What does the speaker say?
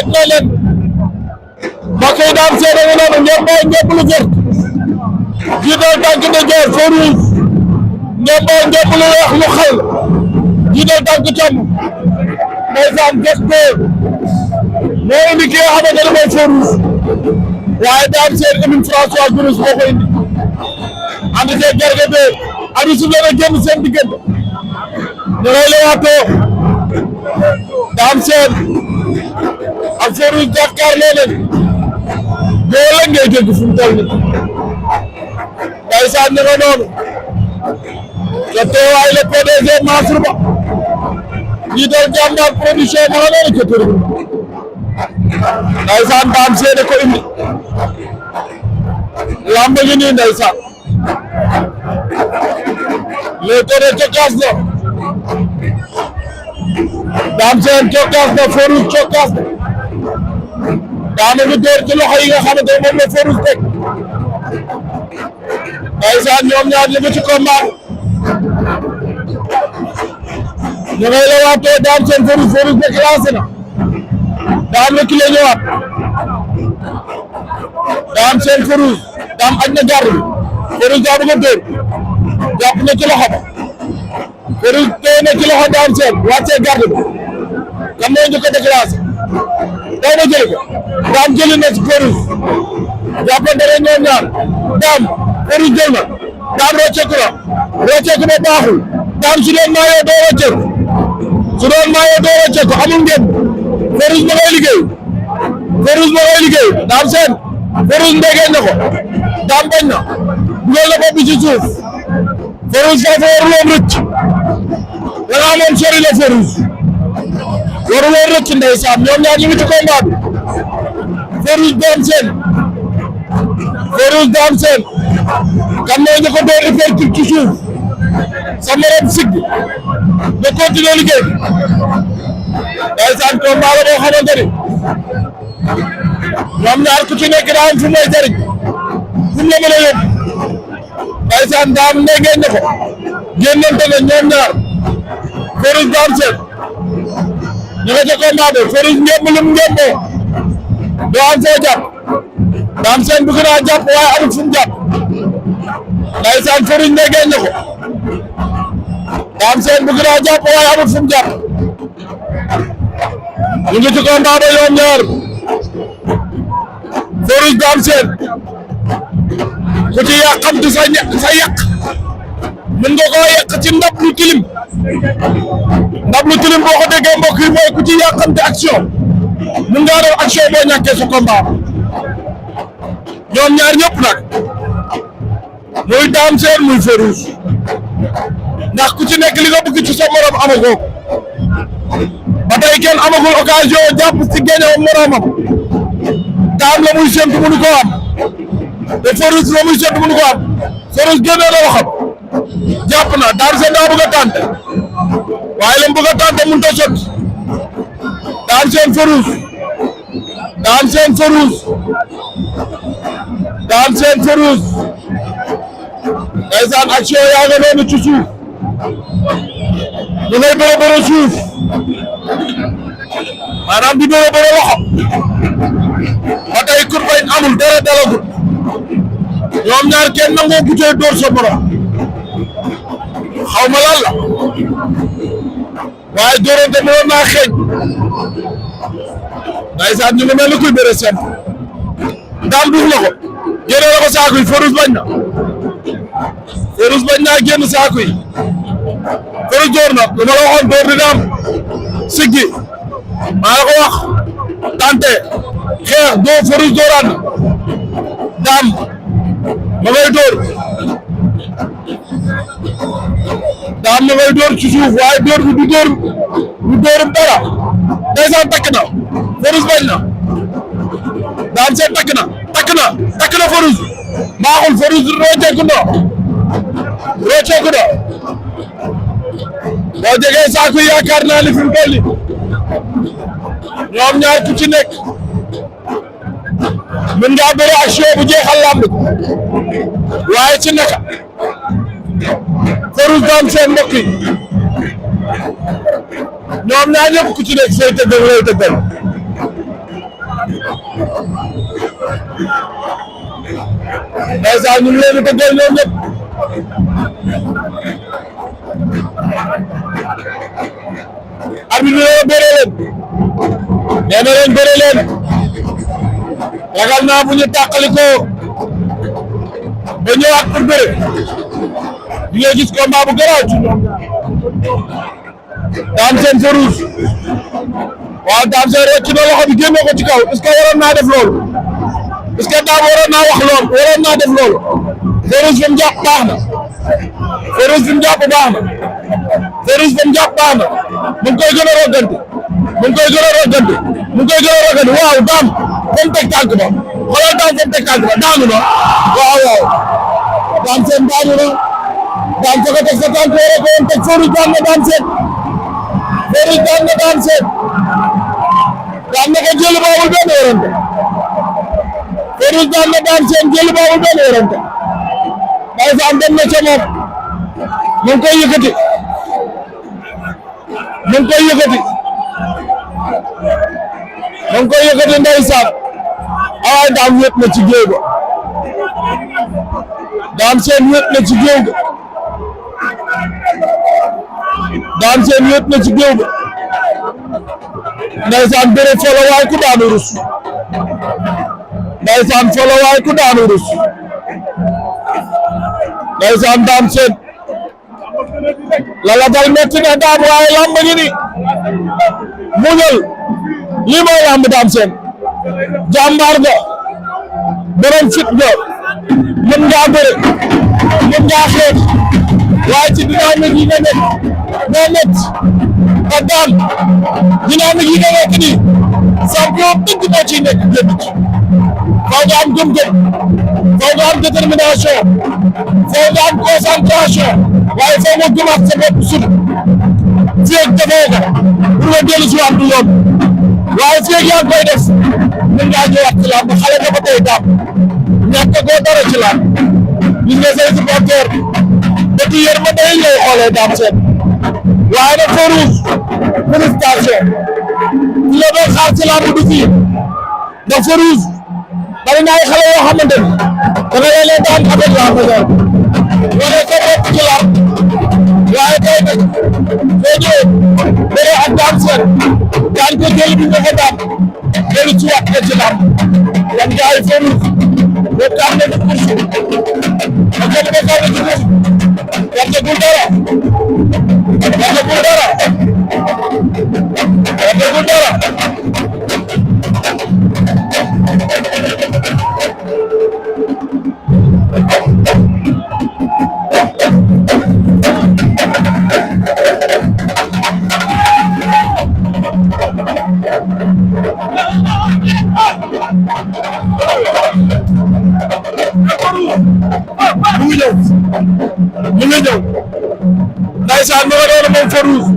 toj na leen mbokk yi Dame Sène a ngi noonu ñëpp lu vert jiital tànk ndijoor feu rouge ñëpp lu weex lu xal jiital tànk càmm ndeysaan geste moo indi ki nga xamante ne mooy feu rouge waaye Dame Sène Emile François Gomis moo ko indi ànd ceeg Garga 2 Aliou Sow la génn seen diggante ñu lay leewaatoo Dame Sène ak feu rouge jàkkaarloo leen boo la ngay dégg fu mu toll nii ndeysaan ñu nga noonu ca teewaay le PDG Mansour Ba ñi doon jàmbaar production ma nga noonu ca tur bi ndeysaan Dame Sène ko indi lamb ngi nii ndeysaan le tore cokkaas na Dame Sène cokkaas na feu rouge cokkaas na daana ngi door ci loxo yi nga xamante ne moom la feu rouge teg ndeysaan ñoom ñaar ñu ngi ci combat ñu ngay la waatoo Dame Sène feu rouge déclenché na Dame la kile ñëwaat Dame Sène feu rouge Dame aj na garde bi feu rouge daa bëgg a dóor jàpp na ci loxo ba feu rouge téye na ci loxo Dame Sène wàccee garde bi kan moo njëkk a déclenché daw na jël ko Dame jëli na ci feu rouge jàppante ne ñoom ñaar Dame feu rouge jël na Dame rocceeku na baaxul Dame su doon maayoo doo rocceeku amul ngeen feu rouge ma ngay liggéey Dame Sène feu rouge ndegeen na ko Dame bañ na dugal na bopp bi ci suuf feu rouge dafa waruloon rëcc da nga amoon sori la feu rouge waruloon rëcc ndeysaan ñoom ñaar ñu ngi ci combat bi feu rouge Dame Sène kan moo ñu ko door effectif ci suuf sa morom sigg nga continuer liggéey ndeysaan combat la boo xamante ni ñoom ñaar ku ci nekk daa am fu muy jëriñ fu mu la mën a yóbbu ndeysaan Dame ndegeen na ko génnante ne ñoom ñaar feu rouge Dame Sène ñu nga ca combat bi feu rouge ngémb lim ngémboo doo am foo jàpp Dame Sène bëgg naa jàpp waaye amul fu mu jàpp ndeysaan feu rouge ndegeen na ko Dame Sène bëgg naa jàpp waaye amul fu mu jàpp ñu ngi ci combat ba ñoom ñaar feu rouge Dame Sène ku ci yàqamti sa yàq mën nga koo yàq ci ndab lu tilim boo ko déggee mbokk yi mooy ku ci yàqamti action mën ngaa def action boo ñàkkee sa combat ñoom ñaar ñëpp nag muy Dame Sène muy feu rouge ndax ku ci nekk li nga bëgg ci sa morom amagoo ba tey kenn amagul occasion jàpp ci génnew moromam Dame la muy séntu mënu ko am te feu rouge la muy séntu mënu ko am feu rouge génne na waxam jàpp na Dame Sène daa bëgg a tànte waaye la mu bëgg a tànte mënut a sotti Dame Sène feu rouge Dame Sène feu rouge ndeysaan action yaa nga noonu ci suuf ñu lay bëre suuf maanaam di bëre loxo ba tey kurbañ amul dara dalagul ñoom ñaar kenn nangoo guccee dóor sa morom xaw ma lan la waaye dóorante mënoon naa xeeñ ndeysaan ñu ngi mel ni kuy bëre seen Dame duuf la ko génne la ko saako yi feu rouge bañ naa génn saako yi feu rouge door na lu ma la waxoon door dina am siggi maa la ko wax tante xeex doo feu rouge dooraat na Dame ma ngay door Dame ma ngay door ci suuf waaye door bi du doorum dara ndeysaan takk na feu rouge bañ na Dame Sène takk na feu rouge baaxul feu rouge rocceeku na boo jegee saako yi yaakaar naa ni fi mu toll nii ñoom ñaar ku ci nekk mën ngaa bëre action bu jeexal lamb waaye ci naka feu rouge Dame Sène mbokk yi ñoom ñaar ñëpp ku ci nekk say tëggal lay tëggal ndeysaan ñu ngi leen di tëggal ñoom ñëpp arbitre bi bëre leen nee na leen bëre leen ragal naa bu ñu tàqalikoo ba ñëwaat pour bëre di nga gis combat bu garaaw ci ñoom Dame Sène Feu Rouge waaw Dame Sène rek ci na loxo bi génne ko ci kaw est-ce que waroon naa def loolu est-ce que Dame waroon naa wax loolu waroon naa def loolu Feu Rouge fi mu jàpp baax na Feu Rouge fi mu jàpp baax na Feu Rouge fi mu jàpp baax na mu ngi koy gën a rogganti mu ngi koy gën a rogganti mu ngi koy gën a rogganti waaw Dame fa mu teg tànk ba xoolal Dame fa mu teg tànk ba daanu na waaw waaw Dame Sène daanu na Dame fa ko teg sa tànk war a ko woon teg Feu Rouge daan na Dame Sène Feu Rouge daan na Dame Sène daan na ko jël baawul benn werante Feu Rouge daan na Dame Sène jël baawul benn werante ndeysaan dem na ca moom mu ngi koy yëkkati mu ngi koy yëkkati mu ngi koy yëkkati ndeysaan ay Dame wét na ci géew ga Dame Sène wét na ci géew ga Dame Sène wét na ci géew ga ndeysaan bëre folo waay ku daanu rus ndeysaan folo waay ku daanu rus ndeysaan Dame Sène la dal metti na Dame waaye lamb ngi ni muñal lii mooy lamb Dame Sène jàmbaar nga borom fit nga mën ngaa bëre mën ngaa xeex waaye ci dynamique yi nga nekk moo métti ba Dame dynamique yi nga nekk nii champion dëgg moo ciy nekk génn ci faaw nga am gëm-gëm faaw nga am détermination faaw nga am concentration waaye faaw nga gëmaat sa bopp suuf fii ak defoo ko pour nga dellu si waat du yoon waaye fii ak yaa ngi koy def mën ngaa ñëwaat ci làmb xale nga ba tey Dame ñàkk koo dara ci làmb gis nga say supporter bëti yërmande yi lay xoolee Dame Sène waaye nag Feu Rouge félicitation ci la doon xaar ci làmb du fii ndax Feu Rouge bari na ay xale yoo xamante ni da nga leen daan avec la maison wane sa bopp ci làmb waaye tey nag soo ñëwee bëre ak Dame Sène daan ko jël bi nga ko daan dellu ci waat ci làmb yan gars yi Feu Rouge boo tax na ci course ak boo tax na ci course yàggagul dara yàggagul dara yàggagul dara mu ngi ñëw ndeysaan ma nga doon moom Feu Rouge